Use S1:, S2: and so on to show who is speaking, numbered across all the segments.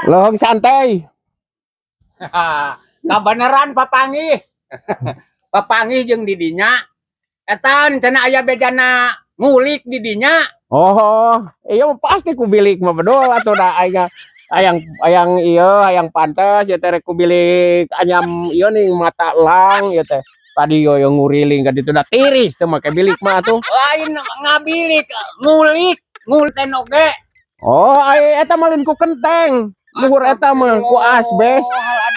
S1: Lohong santai.
S2: Kabeneran papanggih. Papanggih jeung di dinya. Eta cenah aya bejana ngulik di dinya.
S1: Oh, iya mah pasti ku bilik mah bedol atuh da aya ayang ayang iya ayang pantes ya teh, rek ku bilik anyam ieu nih mata elang ya teh. Tadi yo yang nguriling ka ditu da tiris teh make bilik mah atuh.
S2: Lain ngabilik, ngulik, ngulik teh oge.
S1: Oh, ai eta mah lain ku kenteng. Luhur eta mah ku asbes.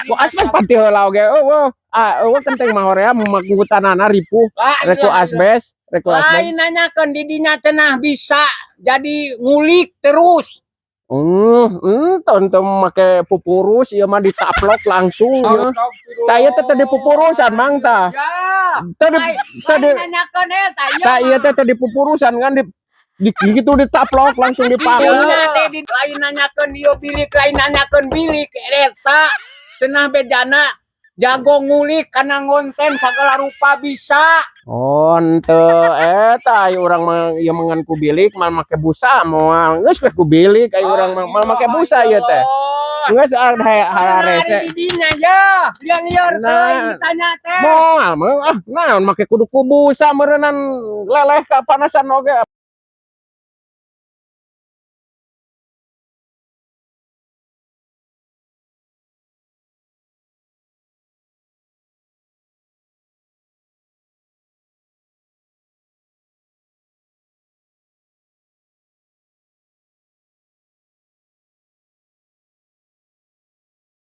S1: Ku asbes pati heula oge. Eueuh. Ah, eueuh kenteng mah horea mangkutanana ripuh. Rek ku asbes, rek ku asbes.
S2: Lain nanyakeun di dinya cenah bisa jadi ngulik terus.
S1: Tonton make pupurus ieu mah ditaplok langsung ya. Tah, ieu teh teu dipupurusan, Mang, tah.
S2: Ya.
S1: Teu di teu di
S2: Lain nanyakeun eta ieu.
S1: Tah, ieu teh teu dipupurusan kan di gitu ditaplok langsung dipakai.
S2: Dinya teh di lain nanyakeun ieu bilik, lain nanyakeun bilik eta cenah bejana jago ngulik kana ngonten segala rupa bisa.
S1: Oh, henteu eta, ai urang mah ieu mangan ku bilik mah make busa moal geus we ku bilik, ai urang mah moal make busa ieu teh. Geus ah harese.
S2: Di dinya ya, liar-liar
S1: Nah.
S2: teuing ditanya teh.
S1: Moal mah ah naon make kudu ku busa meureunan leleh kapanasan oge.